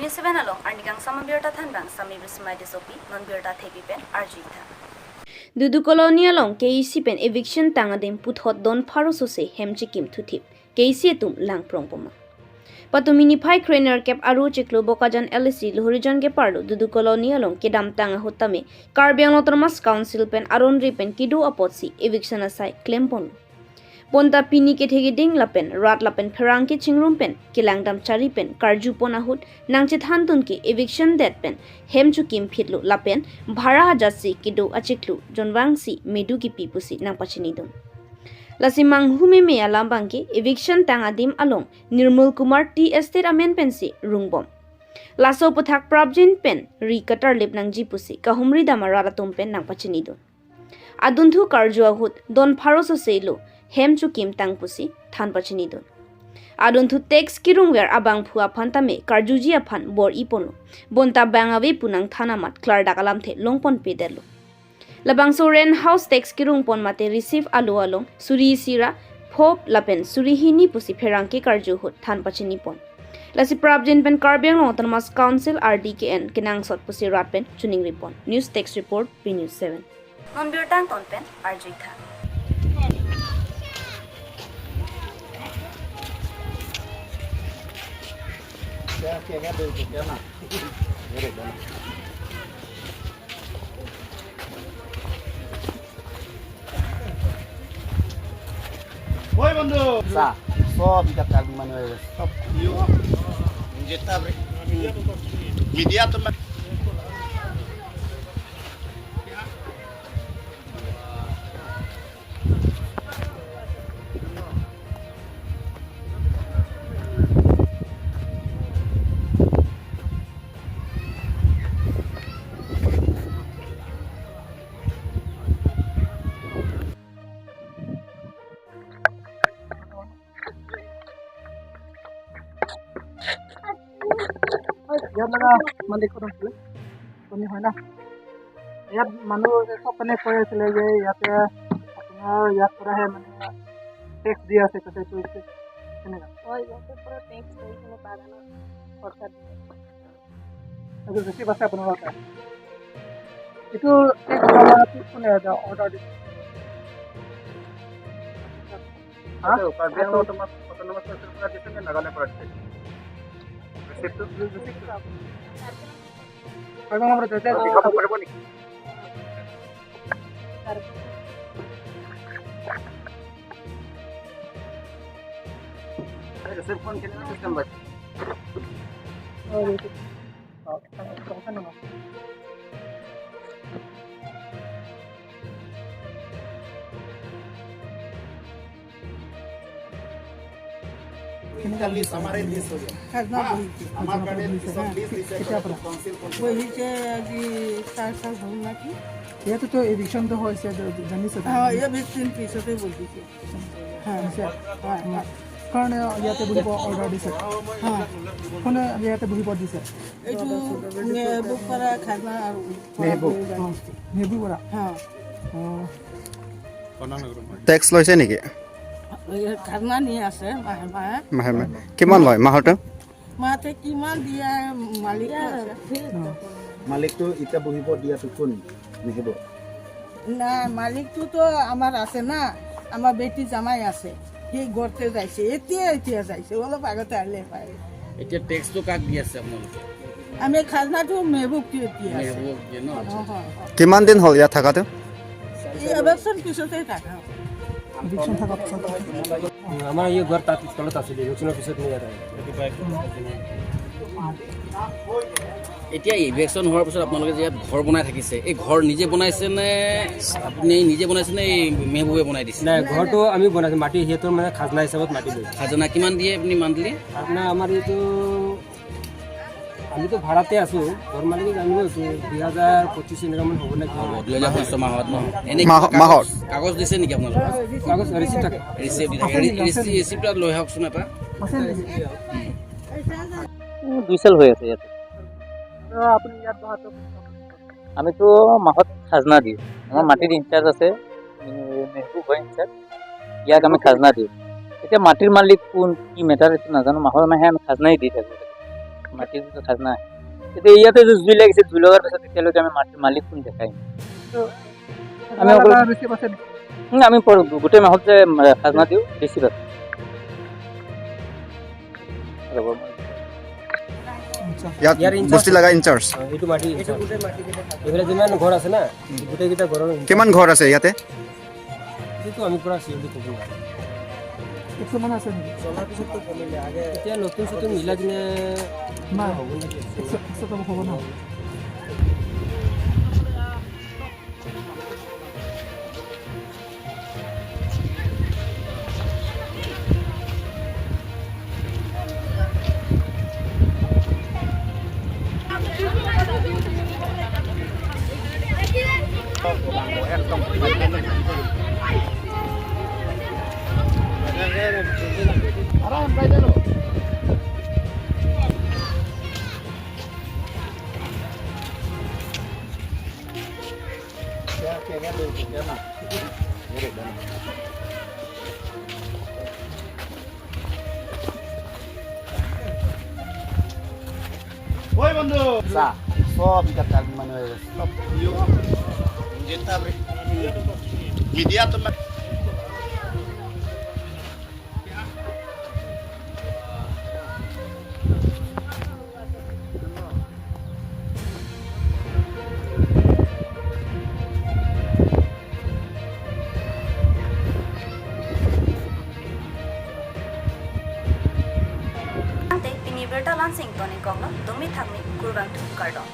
News 7 along arnigang samambirta thanbang sami bismai disopi non birta thepi pen arjitha. Dudu colonial long KEC pen eviction tangadim puthot don pharo sose hemchi kim thuthip KEC tum lang prongpoma. Patumini phai krener kep aru chiklo bokajan LC luhurijan ke parlo dudu colonial long kedam tanga hotame Karbi Anglong Autonomous Council pen aron ri pen kidu apotsi eviction asai claim pon. Ponta pini ke thegi ding lapen rat lapen pherang ke chingrum pen kilangdam chari pen karju pon ahut nangche thantun ki eviction det pen hemchu kim phitlu lapen bhara hajasi kidu achiklu jonwangsi medu ki pipusi nangpachini dum. Lasi manghume me alambang ki eviction tang adim along Nirmal Kumar Tea Estate amen pensi rungbom. Laso puthak prabjin pen ri katar lip nangji pusi kahumri dama ralatum pen nangpachini dum. Adunthu karju ahut don pharoso seilu hem chu kim tang pusi than pachini dun. Adunthu tax kirungwer abang phua phantame karjuji aphan bor iponu bonta bangawe punang thanamat klar dakalam the longpon pedelu. Labang so rent house tax kirung pon mate receive alu along suri sira phop lapen suri hini pusi pherang ke karju hut than pachini pon. Lasi prabjin pen Karbi Anglong Autonomous Council RDKN kinang sot pusi rat pen chuning ripon. News Text Report P News 7. Non birtang ton pen arjitha. ওই বন্ধু সব এটা মানে সব media তো ইয়াত লগা মালিক আছিলে আপুনি হয় না, ইয়াত মানুহ চব মানে কৈ আছিলে যে ইয়াতে আপোনাৰ ইয়াত পৰাহে মানে টেক্স দি আছে, তাতে এইটো কেনেকুৱা? হয়, ইয়াতে পৰা টেক্স লৈ কিনে বাগানত খৰচা দিয়ে। এইটো ৰিচিপ্ট আছে আপোনালোকৰ তাত? এইটো টেক্স কোনে অৰ্ডাৰ দিছে? কাৰ্বি আংলং অট'নমাছ কাউন্সিলৰ পৰা দিছে নে নাগালেণ্ডৰ পৰা দিছে? ৰিচিপ্টটো দেখাব পাৰিব নেকি? ৰিচিপ্টখন কেনেকুৱা চিষ্টেম পাইছে? ইয়াতেতো এভিকশ্যনটো হৈছে জানিছে, পিছতে বলতেছে কাৰণ ইয়াতে বহিব অৰ্ডাৰ দিছে। কোনে ইয়াতে বহিব দিছে? এইটো মেহবুব পৰা খাজনা আৰু মেহবুব পৰা। টেক্স লৈছে নেকি? খাজনা নি আছে মাহে মাহে। মাহে মাহে কিমান লয় মাহতে? মাহতে কিমান দিয়া মালিক আছে। মালিকটো এতিয়া বহিব দিয়াটো কোন মেহবুব? নাই, মালিকটোতো আমাৰ আছে না, আমাৰ বেটি জামাই আছে, সি ঘৰতে যাইছে, এতিয়া এতিয়া যাইছে, অলপ আগতে আহিলে পায়। এতিয়া টেক্সটো কাক দি আছে আপোনালোকে? আমি খাজনাটো মেহবুবটো এতিয়া আছে। মেহবুবক দিয়ে ন? কিমান দিন হ'ল ইয়াত থকাটো? এভিকশ্যন পিছতে থাকা। এভিকশ্যন থকাৰ পিছত আমাৰ এই ঘৰ তাত তলত আছিলে, ইলেকশ্যনৰ পিছত মই ইয়াত আহিলোঁ। এতিয়া ইভেকশ্যন হোৱাৰ পিছত আপোনালোকে যে ইয়াত ঘৰ বনাই থাকিছে, এই ঘৰ নিজে বনাইছে নে আপুনি নিজে বনাইছে নে এই মেহবুবে বনাই দিছে? নাই, ঘৰটো আমি বনাইছোঁ, মাটি সিহঁতৰ মানে খাজনা হিচাপত মাটি লৈছোঁ। খাজনা কিমান দিয়ে আপুনি মান্থলি? খাজনা আমাৰ এইটো আমিতো ভাড়াতে আছোঁ, ঘৰ মালিকে জানিব এইটো 2025 এনেকুৱামান হ'ব নেকি? হ'ব, 2025 মাহত ন? এনেই মাহত কাগজ দিছে নেকি আপোনালোকে? কাগজ ৰিচিপ্ট থাকে। ৰিচিপ্ট দি থাকে। ৰিচিপ্ট এটা লৈ আহকচোন এটা। 2 চাল হৈ আছে ইয়াতে। আপুনি ইয়াত বহাটো? আমিতো মাহত খাজনা দিওঁ, আমাৰ মাটিৰ ইনচাৰ্জ আছে মেহবুব হয় ইনচাৰ্জ, ইয়াক আমি খাজনা দিওঁ। এতিয়া মাটিৰ মালিক কোন কি মেটাৰ এইটো নাজানো, মাহৰ মাহে আমি খাজনাই দি থাকোঁ। মাটিৰ যিটো খাজনা আহে। এতিয়া ইয়াতে যে জুই লাগিছে, জুই লগাৰ পিছত এতিয়ালৈকে আমি মাটিৰ মালিক কোন দেখাই নাই। আমি অকল- ৰিচিপ্ট আছে নেকি? আমি গোটেই মাহত যে খাজনা দিওঁ, ৰিচিপ্ট আছে। ৰ'ব, মই ইয়াত ইয়াৰ in-charge- বস্তি লগা ইনচাৰ্জ। এইটো মাটি, এইফালে যিমান ঘৰ আছে না, গোটেইকেইটা ঘৰৰ। কিমান ঘৰ আছে ইয়াতে? সেইটো আমি পুৰা চিয়ৰলি ক'ব নোৱাৰোঁ। 100 মান আছে নেকি? এতিয়া নতুন চতুন মিলাই কিনে নাই। হ'ব নেকি? 100 হ'ব ন? Ante pinibirta lansing toni konglo dumi thangni kurbang tu kardong.